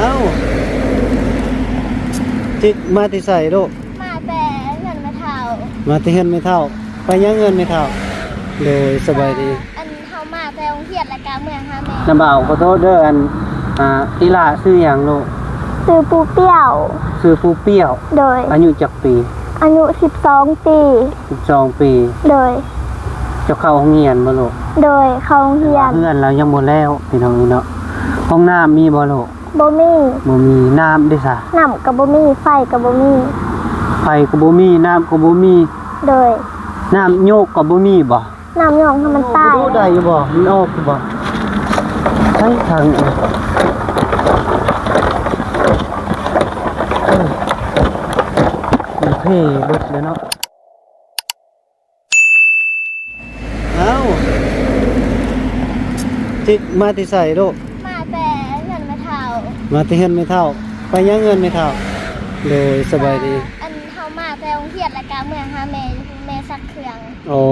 ເອົ້າ ຈິກ ມາແຕ່ໃສລູກ? ມາແຕ່ເຮືອນແມ່ເຖົ້າ. ມາແຕ່ເຮືອນແມ່ເຖົ້າ. ໄປຫຍັງເຮືອນແມ່ເຖົ້າ? ໂດຍ ສະບາຍດີ. ອັນ ເຮົາມາແຕ່ໂຮງຮຽນ ແລ້ວກະເມືອຫາແມ່. ນ້ຳບ່າວຂໍໂທດເດີ ອັນ ອ່າ ອີ່ຫຼ້າຊື່ຫຍັງລູກ? ຊື່ປູເປ້ຽວ. ຊື່ປູເປ້ຽວ. ໂດຍ. ອາຍຸຈັກປີ? ອາຍຸສິບສອງປີ. ສິບສອງປີ. ໂດຍ. ເຈົ້າເຂົ້າໂຮງຮຽນບໍ່ລູກ? ໂດຍ ເຂົ້າໂຮງຮຽນ. ແຕ່ວ່າເຮືອນລາວຍັງບໍ່ແລ້ວ ພີ່ນ້ອງເອີຍເນາະ. ຫ້ອງນ້ຳມີບໍ່ລູກ? ບໍ່ມີ. ບໍ່ມີ. ນ້ຳເດຊະ? ນ້ຳກໍບໍ່ມີ ໄຟກໍບໍ່ມີ. ໄຟກໍບໍ່ມີ ນ້ຳກໍບໍ່ມີ. ໂດຍ. ນ້ຳໂຍກກໍບໍ່ມີບໍ່? ນ້ຳຫຍ້ອງໃຫ້ມັນຕາຍ. ໂອ້ ໄດ້ຢູ່ບໍ່? ມັນອອກຢູ່ບໍ່? ໃຊ້ທາງ ເອີ ມັນເພເບິດເລີຍເນາະ. ເອົ້າ ຈິກ ມາແຕ່ໃສລູກ? ມາແຕ່ເຮືອນແມ່ເຖົ້າ. ມາແຕ່ເຮືອນແມ່ເຖົ້າ. ໄປຫຍັງເຮືອນແມ່ເຖົ້າ? ໂດຍ ສະບາຍດີ. ອັນ ເຮົາມາແຕ່ໂຮງຮຽນ ແລ້ວກະເມືອຫາແມ່ ແມ່ຊັກເຄື່ອງ. ອໍ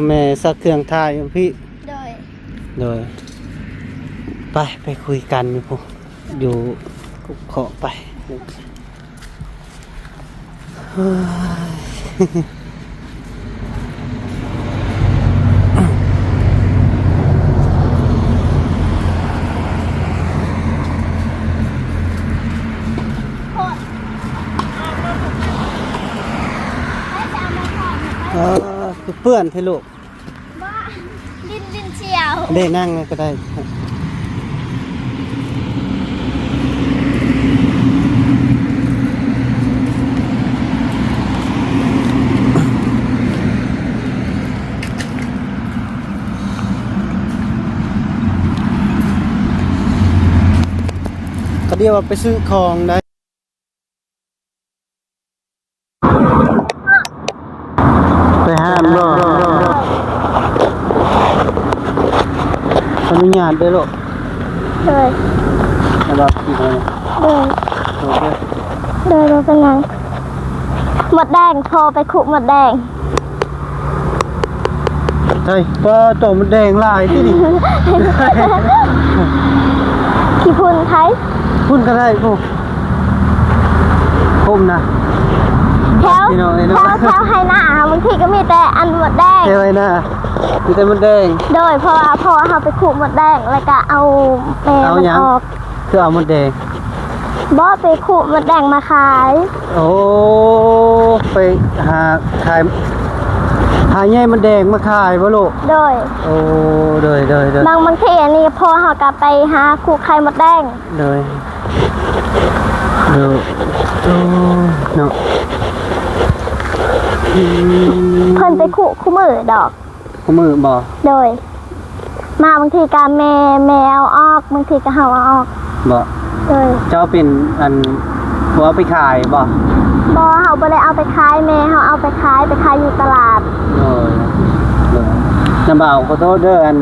ແມ່ຊັກເຄື່ອງຖ່າຍຢູ່ພີ້. ໂດຍ. ໂດຍ. ໄປ ໄປຄຸຍກັນຢູ່ພຸ້ນ ຢູ່ເຄາະໄປ. ເຮີ້ຍ ເອີ ເປື້ອນແທ້ລູກ. ບໍ່ ຫຼິ້ນ ຫຼິ້ນສ່ຽວ. ເດ້ ນັ່ງກໍໄດ້. ກະດຽວວ່າໄປຊື້ຂອງໄດ້. ໄປຮ້ານບໍ່? ອະນຸຍາດເດີລູກ. ໂດຍ. ສະບາຍດີ. ໂດຍ. ໂດຍ ບໍ່ເປັນຫຍັງ. ມົດແດງ ພໍ່ໄປຄຸມົດແດງ. ໃຊ່ ປ້າ ໂຕມົດແດງຫຼາຍຕິນີ້. ຂີ້ຝຸ່ນໄທ. ຝຸ່ນກໍໄດ້ພຸ້ນ ພຸ້ນນະ. ແຖວ ພີ່ນ້ອງເອີຍເນາະ ແຖວ ແຖວໄຮ່ນາ ບາງທີກໍມີແຕ່ອັນມົດແດງ. ແຖວໄຮ່ນາ ມີແຕ່ມົດແດງ. ໂດຍ ເພາະວ່າ ເພາະວ່າເຮົາໄປຂຸມົດແດງ ແລ້ວກໍເອົາແມ່ມັນອອກ. ຄືເອົາມົດແດງ? ບໍ່ ໄປຂຸມົດແດງມາຂາຍ. ໂອ້ ໄປຫາຂາຍ ຫາແຍມມົດແດງມາຂາຍບໍ່ລູກ? ໂດຍ. ໂອ້ ໂດຍ ໂດຍ ໂດຍ. ບາງ ບາງທີອັນນີ້ພໍ່ເຮົາກໍໄປຫາຂຸໄຂ່ມົດແດງ. ໂດຍ ໂດຍ. ໂອ້ ເນາະ ອືມ ເພິ່ນໄປຂຸຄູ່ມື້ດອກ. ຄູ່ມື້ບໍ່? ໂດຍ. ມາບາງທີກໍແມ່ ແມ່ເອົາອອກ ບາງທີກໍເຮົາເອົາອອກ. ບໍ່? ໂດຍ. ເຈົ້າເປັນອັນ ບໍ່ເອົາໄປຂາຍບໍ່? ບໍ່ ເຮົາບໍ່ໄດ້ເອົາໄປຂາຍ ແມ່ເຮົາເອົາໄປຂາຍ ໄປຂາຍຢູ່ຕະຫຼາດ. ໂດຍ ໂດຍ. ນ້ຳບ່າວຂໍໂທດເດີ ອັນ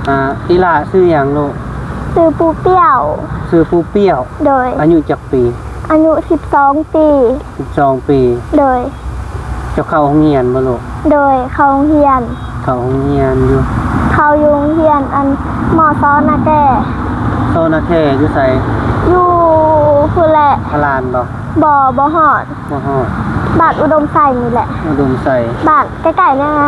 ອ່າ ອີ່ຫຼ້າຊື່ຫຍັງລູກ? ຊື່ປູເປ້ຽວ. ຊື່ປູເປ້ຽວ. ໂດຍ. ອາຍຸຈັກປີ? ອາຍຸສິບສອງປີ. ສິບສອງປີ. ໂດຍ. ເຈົ້າເຂົ້າໂຮງຮຽນບໍ່ລູກ? ໂດຍ ເຂົ້າໂຮງຮຽນ. ເຂົ້າໂຮງຮຽນຢູ່ ເຂົ້າຢູ່ໂຮງຮຽນອັນ ມສ ນາແກ. ສ ນາແກຢູ່ໃສ? ຢູ່ພຸ້ນແຫຼະ. ພະລານບໍ່? ບໍ່ ບໍ່ຮອດ. ບໍ່ຮອດ. ບ້ານອຸດົມໄຊນີ້ແຫຼະ. ອຸດົມໄຊ. ບ້ານໃກ້ໆນີ້ນະ.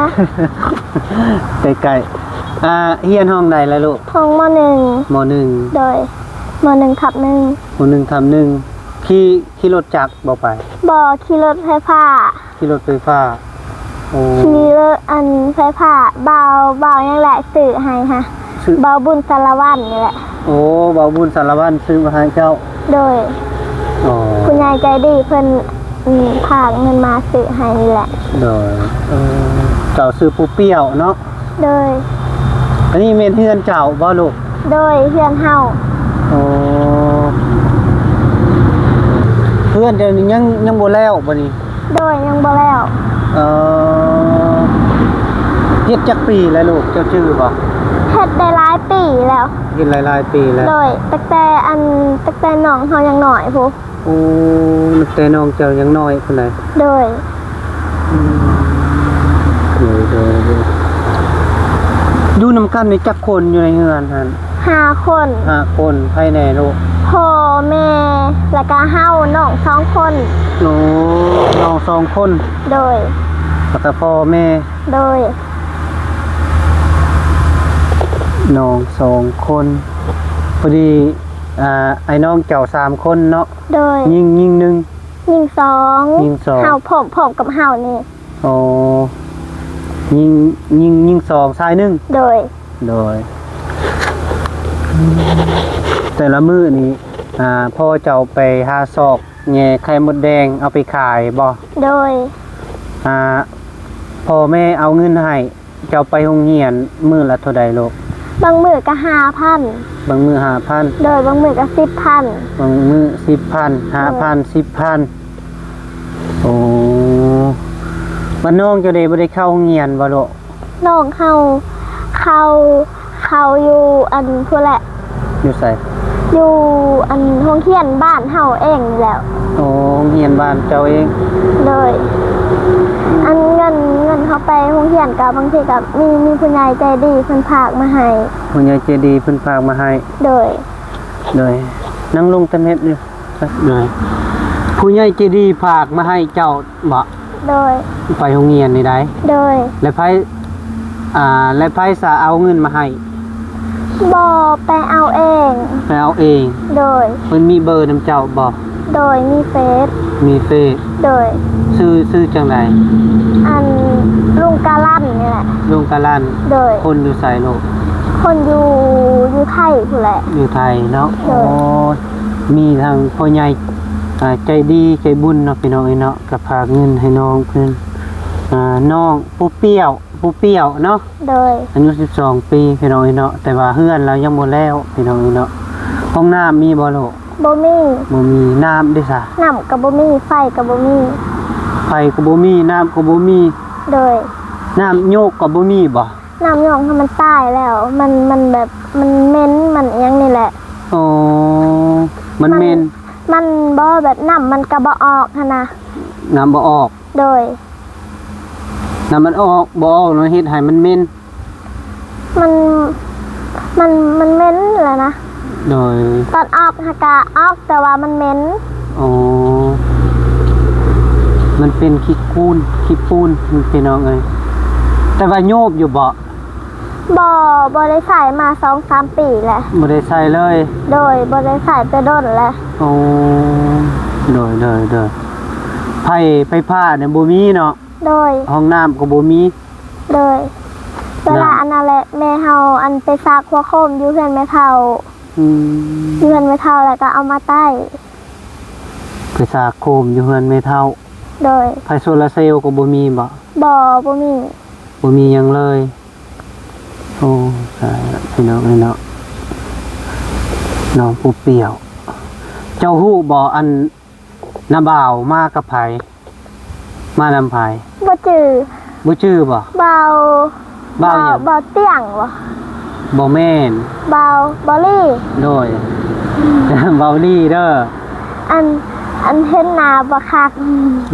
ໃກ້ໆ. ອ່າ ຮຽນຫ້ອງໃດລະລູກ? ຫ້ອງ ມ.ໜຶ່ງ. ມ.ໜຶ່ງ. ໂດຍ. ມ.ໜຶ່ງ ທັບ ໜຶ່ງ. ມ.ໜຶ່ງ ທັບ ໜຶ່ງ. ຂີ່ ຂີ່ລົດຈັກບໍ່ໄປ? ບໍ່ ຂີ່ລົດໄຟຟ້າ. ຂີ່ລົດໄຟຟ້າ. ໂອ້ ຂີ່ລົດອັນໄຟຟ້າ ບ່າວ ບ່າວຫຍັງແຫຼະຊື້ໃຫ້ຫະ ຊື້ ບ່າວບຸນສາລະວັນນີ້ແຫຼະ. ໂອ້ ບ່າວບຸນສາລະວັນຊື້ມາໃຫ້ເຈົ້າ. ໂດຍ. ອໍ ຜູ້ໃຫຍ່ໃຈດີເພິ່ນ ອືມ ພາເງິນມາຊື້ໃຫ້ນີ້ແຫຼະ. ໂດຍ. ເອີ ເຈົ້າຊື່ປູເປ້ຽວເນາະ? ໂດຍ. ອັນນີ້ແມ່ນເຮືອນເຈົ້າບໍ່ລູກ? ໂດຍ ເຮືອນເຮົາ. ໂອ້ ເຮືອນເຈົ້ານີ້ຍັງ ຍັງບໍ່ແລ້ວບໍ່ນີ້? ໂດຍ ຍັງບໍ່ແລ້ວ. ເອີ ເຮັດຈັກປີແລ້ວລູກ ເຈົ້າຈື່ບໍ່? ເຮັດໄດ້ຫຼາຍປີແລ້ວ. ເຮັດຫຼາຍໆປີແລ້ວ. ໂດຍ ຕັ້ງແຕ່ອັນ ຕັ້ງແຕ່ນ້ອງເຮົາຍັງນ້ອຍພຸ້ນ. ໂອ້ ຕັ້ງແຕ່ນ້ອງເຈົ້າຍັງນ້ອຍພຸ້ນໃດ໋. ໂດຍ. ອືມ ໂດຍ ໂດຍ ໂດຍ. ຢູ່ນຳກັນນີ້ຈັກຄົນຢູ່ໃນເຮືອນຫັ້ນ? ຫ້າຄົນ. ຫ້າຄົນ. ໃຜແດ່ລູກ? ພໍ່ ແມ່ ແລ້ວກະເຮົານ້ອງສອງຄົນ. ໂອ້ ນ້ອງສອງຄົນ. ໂດຍ. ແລ້ວກະພໍ່ແມ່. ໂດຍ. ນ້ອງສອງຄົນ ພໍດີ ອ່າ ອ້າຍນ້ອງເຈົ້າສາມຄົນເນາະ. ໂດຍ. ຍິງ ຍິງໜຶ່ງ ຍິງສອງ. ຍິງສອງ. ເຮົາພ້ອມ ພ້ອມກັບເຮົານີ້. ອໍ ຍິງ ຍິງ ຍິງສອງ ຊາຍໜຶ່ງ. ໂດຍ. ໂດຍ. ແຕ່ລະມື້ນີ້ ອ່າ ພໍ່ເຈົ້າໄປຫາຊອກແຫຍ່ໄຂ່ມົດແດງເອົາໄປຂາຍບໍ່? ໂດຍ. ອ່າ ພໍ່ແມ່ເອົາເງິນໃຫ້ ເຈົ້າໄປໂຮງຮຽນມື້ລະເທົ່າໃດລູກ? ບາງມື້ກະຫ້າພັນ. ບາງມື້ຫ້າພັນ. ໂດຍ. ບາງມື້ກະສິບພັນ. ບາງມື້ສິບພັນ ໂດຍ ຫ້າພັນ ສິບພັນ. ໂອ້ ບາດນ້ອງເຈົ້າເດ ບໍ່ໄດ້ເຂົ້າໂຮງຮຽນບໍ່ລູກ? ນ້ອງເຮົາເຂົ້າ ເຂົ້າຢູ່ອັນພຸ້ນແຫຼະ. ຢູ່ໃສ? ຢູ່ອັນໂຮງຮຽນບ້ານເຮົາເອງນີ້ແຫຼະ. ໂອ້ ໂຮງຮຽນບ້ານເຈົ້າເອງ. ໂດຍ. ອັນເງິນ ເງິນເຮົາໄປໂຮງຮຽນກະບາງທີກະມີ ມີຜູ້ໃຫຍ່ໃຈດີເພິ່ນຝາກມາໃຫ້. ຜູ້ໃຫຍ່ໃຈດີເພິ່ນຝາກມາໃຫ້. ໂດຍ. ໂດຍ. ນັ່ງລົງຕຳແໜ່ງນີ້. ໂດຍ. ຜູ້ໃຫຍ່ໃຈດີຝາກມາໃຫ້ເຈົ້າບໍ? ໂດຍ. ໄປໂຮງຮຽນນີ້ໃດ໋. ໂດຍ. ແລ້ວໃຜ ອ່າ ແລ້ວໃຜສາເອົາເງິນມາໃຫ້? ບໍ່ ໄປເອົາເອງ. ໄປເອົາເອງ. ໂດຍ. ເພິ່ນມີເບີນຳເຈົ້າບໍ? ໂດຍ. ມີເຟສ. ມີເຟສ. ໂດຍ. ຊື່ ຊື່ຈັ່ງໃດ? ອັນ ລຸງກາລັນນີ້ແຫຼະ. ລຸງກາລັນ. ໂດຍ. ຄົນຢູ່ໃສລູກ? ຄົນຢູ່ ຢູ່ໄທພຸ້ນແຫຼະ. ຢູ່ໄທເນາະ. ໂດຍ. ໂອ້ ມີທັງພໍ່ໃຫຍ່ ອ່າ ໃຈດີໃຈບຸນເນາະ ພີ່ນ້ອງເອີຍເນາະ ກະຝາກເງິນໃຫ້ນ້ອງເພິ່ນ ອ່າ ນ້ອງປູເປ້ຽວ ປູເປ້ຽວເນາະ. ໂດຍ. ອາຍຸສິບສອງປີ ພີ່ນ້ອງເອີຍເນາະ ແຕ່ວ່າເຮືອນລາວຍັງບໍ່ແລ້ວ ພີ່ນ້ອງເອີຍເນາະ. ຫ້ອງນ້ຳມີບໍ່ລູກ? ບໍ່ມີ. ບໍ່ມີ. ນ້ຳເດຊະ? ນ້ຳກະບໍ່ມີ ໄຟກະບໍ່ມີ. ໄຟກະບໍ່ມີ ນ້ຳກະບໍ່ມີ. ໂດຍ. ນ້ຳໂຍກກະບໍ່ມີບໍ? ນ້ຳໂຍກຫັ້ນມັນຕາຍແລ້ວ ມັນ ມັນແບບ ມັນເໝັນ ມັນອີ່ຫຍັງນີ້ແຫຼະ. ອໍ ມັນເໝັນ. ມັນ ມັນບໍ່ ແບບນ້ຳມັນກະບໍ່ອອກຫັ້ນນະ. ນ້ຳບໍ່ອອກ. ໂດຍ. ນ້ຳມັນອອກ ບໍ່ອອກແລ້ວເຮັດໃຫ້ມັນເໝັນ. ມັນ ມັນ ມັນເໝັນແຫຼະນະ. ໂດຍ. ຕອນອອກຫັ້ນກະອອກ ແຕ່ວ່າມັນເໝັນ. ອໍ ມັນເປັນຂີ້ຄູນ ຂີ້ປູນ ພີ່ນ້ອງເອີຍ. ແຕ່ວ່າໂຍບຢູ່ບໍ? ບໍ່ ບໍ່ໄດ້ໃຊ້ມາສອງສາມປີແລ້ວ. ບໍ່ໄດ້ໃຊ້ເລີຍ? ໂດຍ. ບໍ່ໄດ້ໃຊ້ແຕ່ດົນແລ້ວ. ໂອ້ ໂດຍ ໂດຍ ໂດຍ. ໄຟ ໄຟຟ້ານີ້ບໍ່ມີເນາະ? ໂດຍ. ຫ້ອງນ້ຳກໍບໍ່ມີ? ໂດຍ. ເວລາ ນ້ຳ ອັນນັ້ນແຫຼະ ແມ່ເຮົາ ອັນ ໄປສາກຫົວໂຄມຢູ່ເຮືອນແມ່ເຖົ້າ. ອືມ. ຢູ່ເຮືອນແມ່ເຖົ້າ ແລ້ວກໍເອົາມາໄຕ້. ໄປສາກໂຄມຢູ່ເຮືອນແມ່ເຖົ້າ. ໂດຍ. ໄຟໂຊລາເຊວກໍບໍ່ມີບໍ? ບໍ່ ບໍ່ມີ. ບໍ່ມີຫຍັງເລີຍ. ໂອ້ ຕາຍລະ ພີ່ນ້ອງເອີຍເນາະ ນ້ອງຜູ້ປ່ຽວ. ເຈົ້າຮູ້ບໍ່ ອັນ ນ້າບ່າວມາກັບໃຜ? ມານຳໃຜ? ບໍ່ຈື່. ບໍ່ຈື່ບໍ? ບ່າວ ບ່າວຫຍັງ? ບ່າວຕຽງບໍ? ບໍ່ແມ່ນ. ບ່າວ ບ່າວລີ. ໂດຍ. ບ່າວລີເດີ. ອັນ ອັນເຫັນໜ້າບໍ່ຄັກ.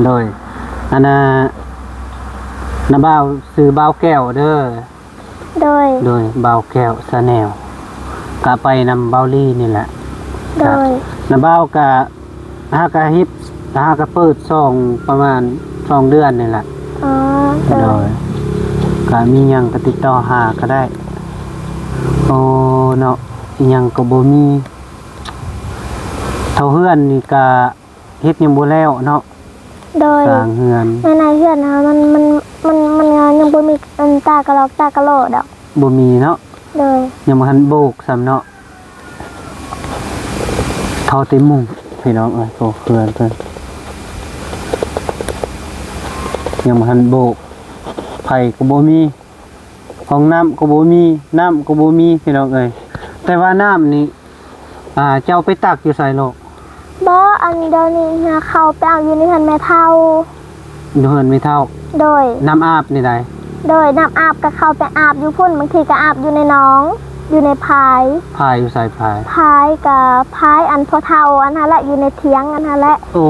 ໂດຍ. ອັນນ່າ ນ້າບ່າວຊື່ບ່າວແກ້ວເດີ. ໂດຍ. ໂດຍ. ບ່າວແກ້ວ ຊາແນວ ກະໄປນຳບ່າວລີນີ້ແຫຼະ. ໂດຍ. ກະ ນ້າບ່າວກະ ຫາກະເຮັດ ຫາກະເປີດຊ່ອງປະມານສອງເດືອນນີ້ແຫຼະ. ອໍ ໂດຍ. ໂດຍ. ກະມີຫຍັງກະຕິດຕໍ່ຫາກະໄດ້. ໂອ້ ເນາະ ອີ່ຫຍັງກະບໍ່ມີ. ເທົ່າເຮືອນນີ້ກະ ເຮັດຍັງບໍ່ແລ້ວເນາະ. ໂດຍ. ສ້າງເຮືອນ ໃນ ໃນເຮືອນເຮົາມັນ ມັນ ມັນ ມັນຍັງບໍ່ມີອັນຕາກະຫຼອກຕາກະຫຼໍດອກ. ບໍ່ມີເນາະ. ໂດຍ. ຍັງບໍ່ທັນໂບກຊ້ຳເນາະ. ທໍ່ແຕ່ມຸງ ພີ່ນ້ອງເອີຍ. ໂອ້ ເຮືອນເພິ່ນຍັງບໍ່ທັນໂບກ. ໄຟກໍບໍ່ມີ. ຫ້ອງນ້ຳກໍບໍ່ມີ ນ້ຳກໍບໍ່ມີ ພີ່ນ້ອງເອີຍ. ແຕ່ວ່ານ້ຳນີ້ ອ່າ ເຈົ້າໄປຕັກຢູ່ໃສລູກ? ບໍ່ ອັນດຽວນີ້ເຮົາເຂົ້າໄປເອົາຢູ່ໃນເຮືອນແມ່ເຖົ້າ. ຢູ່ເຮືອນແມ່ເຖົ້າ. ໂດຍ. ນ້ຳອາບນີ້ໃດ? ໂດຍ. ນ້ຳອາບກໍເຂົ້າໄປອາບຢູ່ພຸ້ນ ບາງທີກໍອາບຢູ່ໃນໜອງ ຢູ່ໃນຝາຍ. ຝາຍຢູ່ໃສ? ຝາຍ ຝາຍກໍຝາຍອັນພໍ່ເຖົ້າອັນຫັ້ນແຫຼະ ຢູ່ໃນຖຽງອັນຫັ້ນແຫຼະ. ໂອ້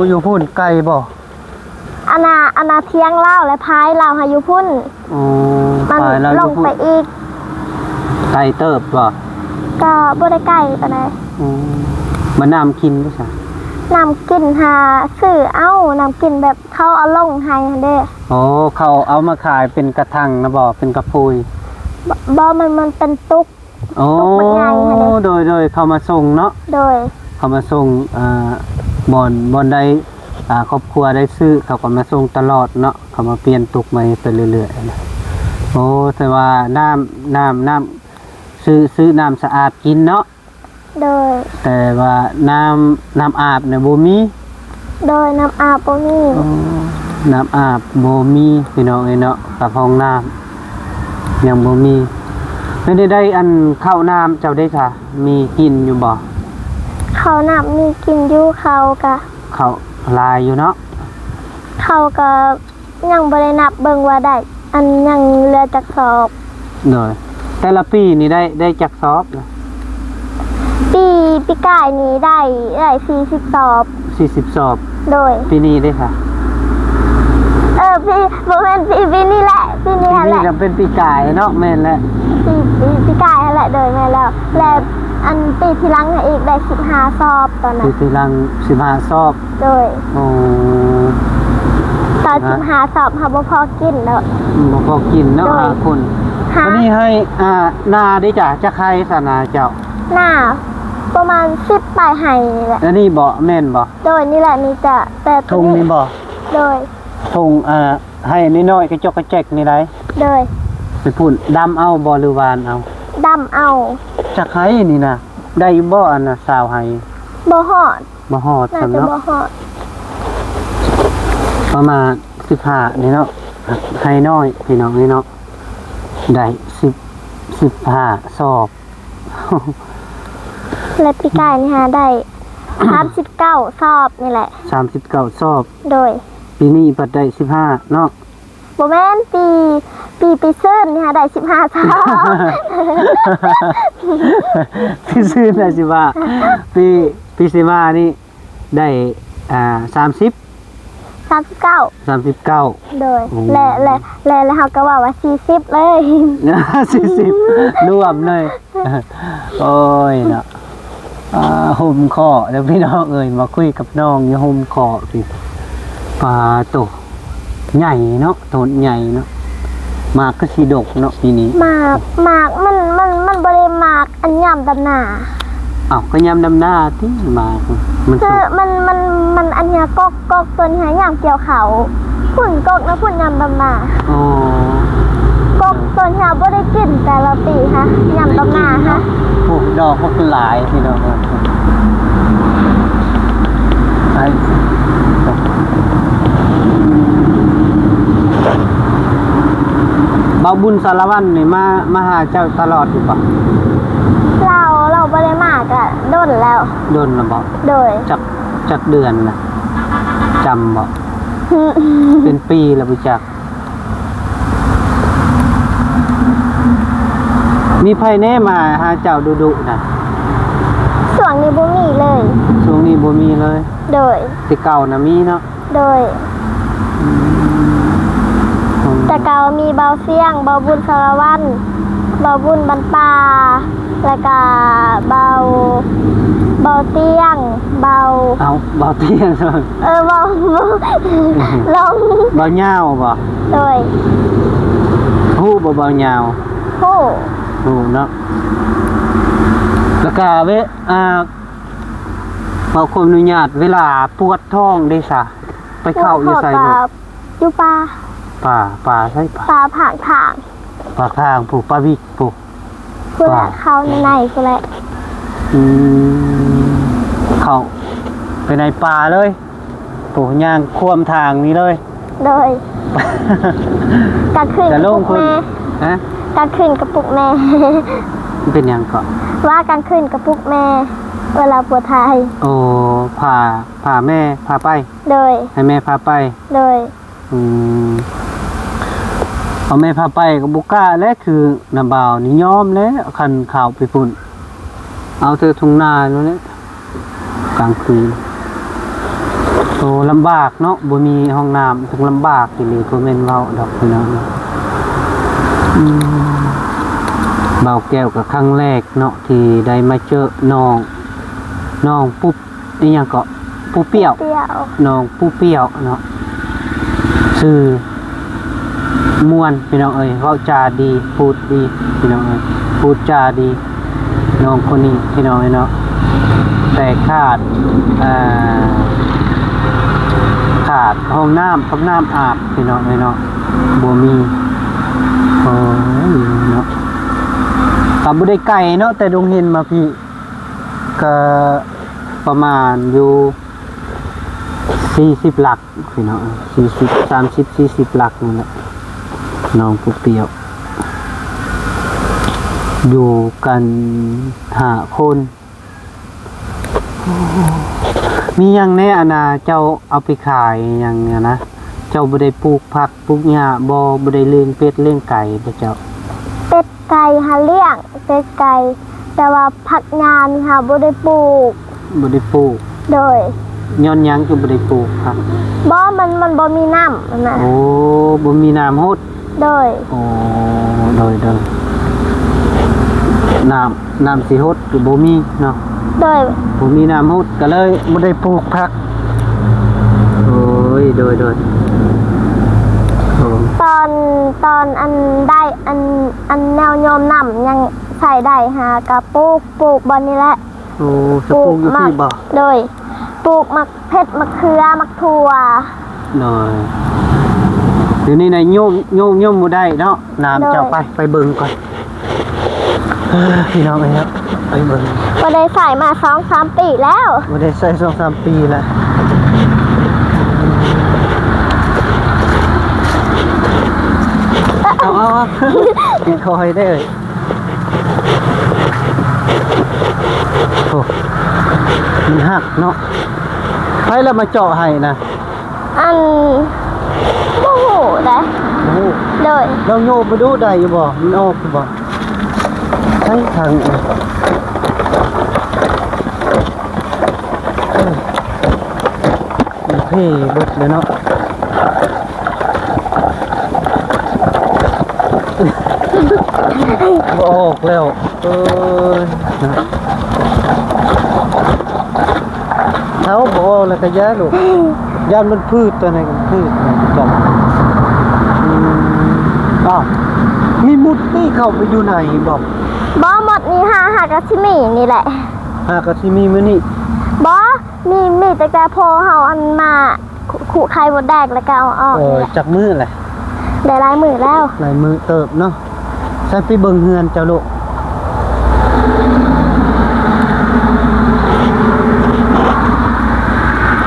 ຢູ່ພຸ້ນໄກບໍ່? ອັນນ່າ ອັນນ່າຖຽງລາວ ແລະ ຝາຍລາວຫາຢູ່ພຸ້ນ. ອໍ ມັນລົງໄປອີກ. ໄກເຕີບບໍ່? ກໍບໍ່ໄດ້ໄກປານໃດ. ອືມ. ບັດນ້ຳກິນເດຊະ? ນ້ຳກິນຫາຊື້ເອົາ ນ້ຳກິນແບບເຂົາເອົາລົງໃຫ້ຫັ້ນເດ້. ໂອ້ ເຂົາເອົາມາຂາຍເປັນກະຖັງນະບໍ ເປັນກະພຸຍ? ບໍ່ ບໍ່ ມັນ ມັນເປັນຕຸກ. ໂອ້ ຕຸກບັກໃຫຍ່ຫັ້ນເດ້. ໂດຍ ໂດຍ ເຂົາມາສົ່ງເນາະ. ໂດຍ ເຂົາມາສົ່ງ ອ່າ ບ່ອນ ບ່ອນໃດ ອ່າ ຄອບຄົວໃດຊື້ ເຂົາກໍມາສົ່ງຕະຫຼອດເນາະ ເຂົາມາປ່ຽນຕຸກໃໝ່ໄປເລື້ອຍໆ. ໂອ້ ແຕ່ວ່ານ້ຳ ນ້ຳ ນ້ຳ ຊື້ ຊື້ນ້ຳສະອາດກິນເນາະ. ໂດຍ ແຕ່ວ່ານ້ຳ ນ້ຳອາບນະບໍ່ມີ. ໂດຍ ນ້ຳອາບບໍ່ມີ. ອໍ ນ້ຳອາບບໍ່ມີພີ່ນ້ອງເອີຍເນາະ ກັບຫ້ອງນ້ຳຍັງບໍ່ມີ. ເປັນໃດ ອັນເຂົ້ານ້ຳເຈົ້າເດ້ຊະ ມີກິນຢູ່ບໍ່? ເຂົ້ານ້ຳມີກິນຢູ່ ເຂົ້າກະ ເຂົ້າຫຼາຍຢູ່ເນາະ. ເຂົ້າກະ ຍັງບໍ່ໄດ້ນັບເບິ່ງວ່າໄດ້ ອັນຍັງເຫຼືອຈັກສອບ. ໂດຍ ແຕ່ລະປີນີ້ໄດ້ ໄດ້ຈັກສອບ? ປີ ປີກາຍນີ້ໄດ້ ໄດ້ສີ່ສິບສອບ. ສີ່ສິບສອບ. ໂດຍ ປີນີ້ເດ້ຄະ? ເອີ ປີ ບໍ່ແມ່ນ ປີ ປີນີ້ແຫຼະ ປີນີ້ຫັ້ນແຫຼະ. ປີນີ້ກໍເປັນປີກາຍເນາະ. ແມ່ນແຫຼະ ປີ ປີ ປີກາຍຫັ້ນແຫຼະ. ໂດຍ ແມ່ນແລ້ວ ແລະ ອັນປີທີຫຼັງຫັ້ນອີກໄດ້ສິບຫ້າສອບຕອນນັ້ນ. ປີທີຫຼັງສິບຫ້າສອບ. ໂດຍ ໂອ້ ຕອນສິບຫ້າສອບເຮົາບໍ່ພໍກິນດອກ. ບໍ່ພໍກິນເນາະ. ໂດຍ ຫ້າຄົນ. ຮະ ອັນນີ້ໃຫ້ ອ່າ ນາເດ້ຈ້າ ຈັກໄຮ່ຊະນາເຈົ້າ? ນາປະມານສິບປາຍໄຮ່ນີ້ແຫຼະ. ອັນນີ້ບໍ ແມ່ນບໍ? ໂດຍ ນີ້ແຫຼະ ມີແຕ່ ແຕ່ ທົ່ງນີ້ບໍ? ໂດຍ ທົ່ງ ອ່າ ໄຮ່ນ້ອຍໆ ກະຈອກກະແຈກນີ້ໃດ໋. ໂດຍ ໄປພຸ້ນ ດຳເອົາບໍ ຫຼືຫວ່ານເອົາ? ດຳເອົາ. ຈັກໄຮ່ນີ້ນະ ໄດ້ຢູ່ບໍ ອັນນະ ຊາວໄຮ່? ບໍ່ຮອດ. ບໍ່ຮອດ ໜ້າຈະບໍ່ຮອດ. ປະມານສິບຫ້ານີ້ເນາະ ໄຮ່ນ້ອຍພີ່ນ້ອງເອີຍເນາະ ໄດ້ສິບ ສິບຫ້າສອບ. ແລະ ປີກາຍນີ້ຫາໄດ້ສາມສິບເກົ້າສອບນີ້ແຫຼະ. ສາມສິບເກົ້າສອບ. ໂດຍ ປີນີ້ພັດໄດ້ສິບຫ້າເນາະ. ບໍ່ແມ່ນ ປີ ປີ ປີຊືນນີ້ຫາໄດ້ສິບຫ້າສອບ. ປີຊືນໄດ້ສິບຫ້າ ປີ ປີຊິມານີ້ໄດ້ ອ່າ ສາມສິບ ສາມສິບເກົ້າ. ສາມສິບເກົ້າ. ໂດຍ ໂອ້ ແລະ ແລະ ແລະ ແລະເຮົາກໍເວົ້າວ່າສີ່ສິບເລີຍ. ສີ່ສິບ ລວມເລີຍ. ໂອ້ຍເນາະ ອ່າ ໂຮມຄໍ້ເດີພີ່ນ້ອງເອີຍ ມາຄຸຍກັບນ້ອງຢູ່ໂຮມຄໍ້ພີ້. ປາໂຕ ໃຫຍ່ເນາະ ໂຕໃຫຍ່ເນາະ. ໝາກຄືຊິດົກເນາະປີນີ້. ໝາກ ໝາກມັນ ມັນ ມັນບໍ່ໄດ້ໝາກອັນຍາມດຳນາ. ເອົ້າ ກໍຍາມດຳນາຕິໝາກມັນ ຄື ສຸກ ມັນ ມັນ ມັນອັນເນີ້ຍ ກົກ ກົກໂຕນີ້ຫາຍາມກ່ຽວເຂົ້າ. ພຸ້ນກົກນະ ພຸ້ນຍາມດຳນາ. ອໍ ກົກໂຕນີ້ຫາບໍ່ໄດ້ກິນແຕ່ລະປີຫາ ຍາມດຳນາຫາ. ໂອ້ ດອກມັນຫຼາຍພີ່ນ້ອງເອີຍ. ໄປ ບ່າວບຸນສາລະວັນນີ້ມາ ມາຫາເຈົ້າຕະຫຼອດຢູ່ບໍ່? ລາວ ລາວບໍ່ໄດ້ມາກະດົນແລ້ວ. ດົນແລ້ວບໍ່? ໂດຍ. ຈັກ ຈັກເດືອນລະ ຈຳບໍ່? ເປັນປີແລ້ວບໍ່ຈັກ. ມີໃຜແດ່ມາຫາເຈົ້າດຸໆນະ? ຊ່ວງນີ້ບໍ່ມີເລີຍ. ຊ່ວງນີ້ບໍ່ມີເລີຍ. ໂດຍ. ແຕ່ເກົ່ານະມີເນາະ. ໂດຍ. ອືມ ແຕ່ເກົ່າມີບ່າວຊຽງ, ບ່າວບຸນສາລະວັນ, ບ່າວບຸນບ້ານປ່າ, ແລ້ວກະບ່າວ ບ່າວຕຽງ, ບ່າວ ເອົ້າ ບ່າວຕຽງ. ເອີ ບ່າວ ບ່າວ ອືມ ລົງ ບ່າວຍາວບໍ? ໂດຍ. ຮູ້ບໍ່ບ່າວຍາວ? ຮູ້. ຮູ້ເນາະ. ແລ້ວກະເວ ອ່າ ຂໍຄວາມອະນຸຍາດ ເວລາປວດທ້ອງເດຊະ ໄປເຂົ້າຢູ່ໃສລູກ? ຢູ່ປ່າ. ປ່າ ປ່າໃສ? ປ່າ ປ່າພາກທາງ. ປາກທາງຜູ້ ປາວິກຜູ້ ຜູ້ແຫຼະ ອ່າ ເຂົ້າໃນ ຜູ້ແຫຼະ. ອືມ ເຂົ້າໄປໃນປ່າເລີຍ ຜູ້ ຍ່າງຂວາມທາງນີ້ເລີຍ. ໂດຍ. ກາງຄືນກະປຸກແມ່. ຮະ? ກາງຄືນກະປຸກແມ່. ເປັນຫຍັງເກາະ? ວ່າກາງຄືນກະປຸກແມ່ ເວລາປວດຖ່າຍ. ໂອ້ ພາ ພາແມ່ພາໄປ. ໂດຍ. ໃຫ້ແມ່ພາໄປ. ໂດຍ. ອືມ ເອົາແມ່ພາໄປກໍບໍ່ກ້າແຫຼະ ຄືນ້າບ່າວນີ້ຍອມແລ້ວ ຄັນເຂົ້າໄປພຸ້ນ ເອົາແຕ່ທົ່ງນາໂລດແຫຼະ ກາງຄືນ. ໂອ້ ລຳບາກເນາະ ບໍ່ມີຫ້ອງນ້ຳ ຕ້ອງລຳບາກອີ່ຫຼີ ບໍ່ແມ່ນເວົ້າດອກພີ່ນ້ອງ. ອືມ ບ່າວແກ້ວກໍຄັ້ງແລກເນາະ ທີ່ໄດ້ມາເຈີນ້ອງ ນ້ອງປຸບ ອີ່ຫຍັງເກາະ ປູ່ປຽວ ປຽວ ນ້ອງປູ່ປຽວເນາະ ຊື່ມ່ວນພີ່ນ້ອງເອີຍ ເວົ້າຈາດີ ພູດດີພີ່ນ້ອງເອີຍ ພູດຈາດີ ນ້ອງຄົນນີ້ພີ່ນ້ອງເອີຍເນາະ ແຕ່ຂາດ ເອີ ຂາດຫ້ອງນ້ຳກັບນ້ຳອາບພີ່ນ້ອງເອີຍເນາະ ບໍ່ມີ ໂອ້ຍເນາະ ກໍບໍ່ໄດ້ໄກເນາະ ແຕ່ດົງເຫັນມາພີ້ ກໍປະມານຢູ່ສີ່ສິບຫຼັກພີ່ນ້ອງ ສີ່ສິບ ສາມສິບ ສີ່ສິບຫຼັກນີ້ແຫຼະ ນ້ອງຜູ້ປຽວ ຢູ່ກັນຫ້າຄົນ. ມີຫຍັງແດ່ ອັນນ່າ ເຈົ້າເອົາໄປຂາຍຫຍັງຫັ້ນນະ? ເຈົ້າບໍ່ໄດ້ປູກຜັກປູກຫຍ້າບໍ່? ບໍ່ໄດ້ລ້ຽງເປັດລ້ຽງໄກ່ບໍ່ເຈົ້າ? ເປັດໄກ່ຫາລ້ຽງ ເປັດໄກ່ ແຕ່ວ່າຜັກຫຍ້ານີ້ຫາບໍ່ໄດ້ປູກ. ບໍ່ໄດ້ປູກ? ໂດຍ. ຍ້ອນຫຍັງຄືບໍ່ໄດ້ປູກຜັກ? ບໍ່ ມັນ ມັນບໍ່ມີນ້ຳຫັ້ນນະ. ໂອ້ ບໍ່ມີນ້ຳຫົດ. ໂດຍ. ໂອ້ ໂດຍ ໂດຍ ນ້ຳ ນ້ຳຊິຫົດກໍບໍ່ມີເນາະ. ໂດຍ. ບໍ່ມີນ້ຳຫົດກໍເລີຍບໍ່ໄດ້ປູກຜັກ. ໂອ້ຍ ໂດຍ ໂດຍ ໂອ້ ຕອນ ຕອນອັນໄດ້ ອັນ ອັນແນວໂຍມນ້ຳຍັງໃຊ້ໄດ້ຫາກະປູກ ປູກບ່ອນນີ້ແຫຼະ. ໂອ້ ສະປູກຢູ່ພີ້ບໍ່? ໂດຍ. ປູກໝາກເຜັດ ໝາກເຂືອ ໝາກຖົ່ວ. ໂດຍ. ດຽວນີ້ນະໂຍມ ໂຍມ ໂຍມບໍ່ໄດ້ເນາະ ນ້ຳ. ໂດຍ. ເຈົ້າໄປ ໄປເບິ່ງກ່ອນ ເອີ ພີ່ນ້ອງເອີຍເນາະ ໄປເບິ່ງ. ບໍ່ໄດ້ໃຊ້ມາສອງສາມປີແລ້ວ. ບໍ່ໄດ້ໃຊ້ສອງສາມປີແລ້ວ. ເອົາ ເອົາ ເອົາ ຄ່ອຍເດີ. ໂອ້ ມັນຫັກເນາະ. ໃຜລະມາເຈາະໃຫ້ນະ? ອັນ ບໍ່ຮູ້ເດ້. ບໍ່ຮູ້. ໂດຍ. ລອງໂຍກມາດູ ໄດ້ຢູ່ບໍ່? ມັນອອກຢູ່ບໍ່? ໃຊ້ທາງ ເອີ ມັນເພເບິດເລີຍເນາະ. ບໍ່ອອກແລ້ວ. ເອີຍ ເອົາ ບໍ່ອອກແລ້ວກະຢ່າລູກ. ຢ້ານມັນພືດ ຕົວນັ້ນກະມັນພືດນະ. ອືມ ອ້າວ ມີມຸດນີ້ເຂົ້າໄປຢູ່ໃນບໍ່? ບໍ່ ໝົດນີ້ຫາ ຫາກະຊິມີນີ້ແຫຼະ. ຫາກະຊິມີມື້ນີ້? ບໍ່. ມີ ມີແຕ່ ແຕ່ພໍເຮົາອັນມາ ຄຸ ໄຂ່ມົດແດງ ແລ້ວກໍເອົາອອກ. ໂອ້ຍ ນີ້ແຫຼະ. ຈັກມື້ແຫຼະ? ໄດ້ຫຼາຍມື້ແລ້ວ. ຫຼາຍມື້ເຕີບເນາະ. ໃສ່ໄປເບິ່ງເຮືອນເຈົ້າລູກ.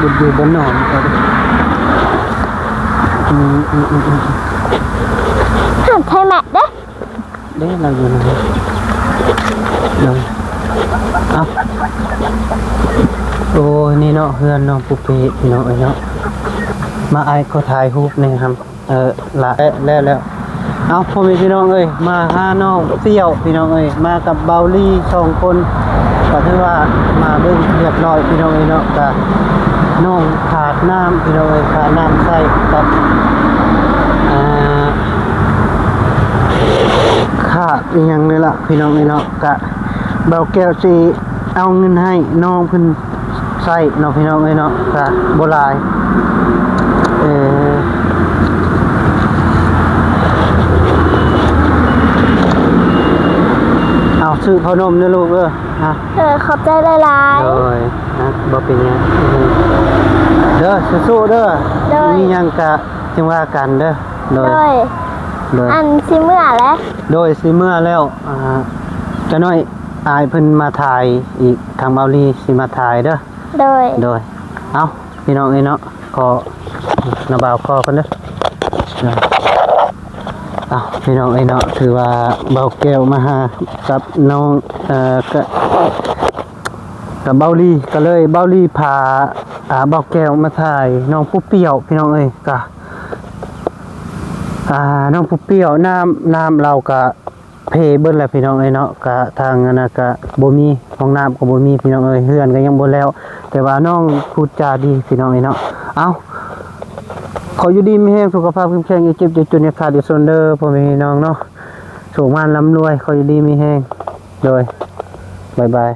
ຢູ່ ຢູ່ບ່ອນນອນເຈົ້າ. ອືມ ອືມ ອືມ ອືມ. ໃສ່ແມ່ເດ້. ເດ້ ລາວຢູ່ນະ ເນາະ. ເອົາ ໂອ້ຍ ນີ້ເນາະ ເຮືອນນ້ອງປູເປ້ ພີ່ນ້ອງເອີຍເນາະ. ມາ ອ້າຍຂໍຖ່າຍຮູບແດ່ຫຳ. ເອີ ລະ ແລ້ວ ແລ້ວ ເອົາ ພໍ່ແມ່ພີ່ນ້ອງເອີຍ ມາຫານ້ອງເປ້ຽວ ພີ່ນ້ອງເອີຍ ມາກັບເບົາລີສອງຄົນ ກໍຖືວ່າມາເບິ່ງຮຽບຮ້ອຍ ພີ່ນ້ອງເອີຍເນາະ. ກະນ້ອງຂາດນ້ຳ ພີ່ນ້ອງເອີຍ ຂາດນ້ຳໃຊ້ກັບ ອ່າ ຂາດອີ່ຫຍັງນີ້ລະ ພີ່ນ້ອງເອີຍເນາະ. ກະເບົາແກ້ວຊິເອົາເງິນໃຫ້ນ້ອງເພິ່ນໃຊ້ເນາະ ພີ່ນ້ອງເອີຍເນາະ ກະບໍ່ຫຼາຍ. ເອີ ເອົາ ຊື້ເຂົ້າໜົມເດີລູກເດີ. ອ່ະ ເອີ ຂອບໃຈຫຼາຍໆ. ໂດຍ ອ່ະ ບໍ່ເປັນຫຍັງເດີ ສູ້ໆເດີ. ໂດຍ. ມີຫຍັງກະຈຶ່ງວ່າກັນເດີ. ໂດຍ ໂດຍ ໂດຍ. ອັນ ຊິເມືອແຫຼະ. ໂດຍ ຊິເມືອແລ້ວ. ອ່າ ຈັກໜ້ອຍອ້າຍເພິ່ນມາຖ່າຍອີກ ທາງເບົາລີຊິມາຖ່າຍເດີ. ໂດຍ ໂດຍ. ເອົາ ພີ່ນ້ອງເອີຍເນາະ ຂໍ ນ້າບ່າວຂໍກ່ອນເດີ. ເອົາ ພີ່ນ້ອງເອີຍເນາະ ຖືວ່າເບົາແກ້ວມາຫາກັບນ້ອງ ເອີ ກະ ກັບເບົາລີ ກະເລີຍເບົາລີພາ ອ່າ ເບົາແກ້ວມາຖ່າຍນ້ອງປູເປ້ຽວ ພີ່ນ້ອງເອີຍ. ກະ ອ່າ ນ້ອງປູເປ້ຽວ ນ້ຳ ນ້ຳລາວກະ ເພເບິດແລ້ວ ພີ່ນ້ອງເອີຍເນາະ. ກະທາງອັນນະກະບໍ່ມີ ຫ້ອງນ້ຳກໍບໍ່ມີ ພີ່ນ້ອງເອີຍ. ເຮືອນກໍຍັງບໍ່ແລ້ວ ແຕ່ວ່ານ້ອງພູດຈາດີ ພີ່ນ້ອງເອີຍເນາະ. ເອົ້າ ຂໍຢູ່ດີມີແຮງ ສຸຂະພາບເຂັ້ມແຂງ ຢ່າເຈັບຢ່າຈົນ ຢ່າຂາດຢ່າຊົນເດີ ພໍ່ແມ່ພີ່ນ້ອງເນາະ. ໂຊກໝານລ່ຳລວຍ ຂໍຢູ່ດີມີແຮງ ໂດຍ ບາຍບາຍ.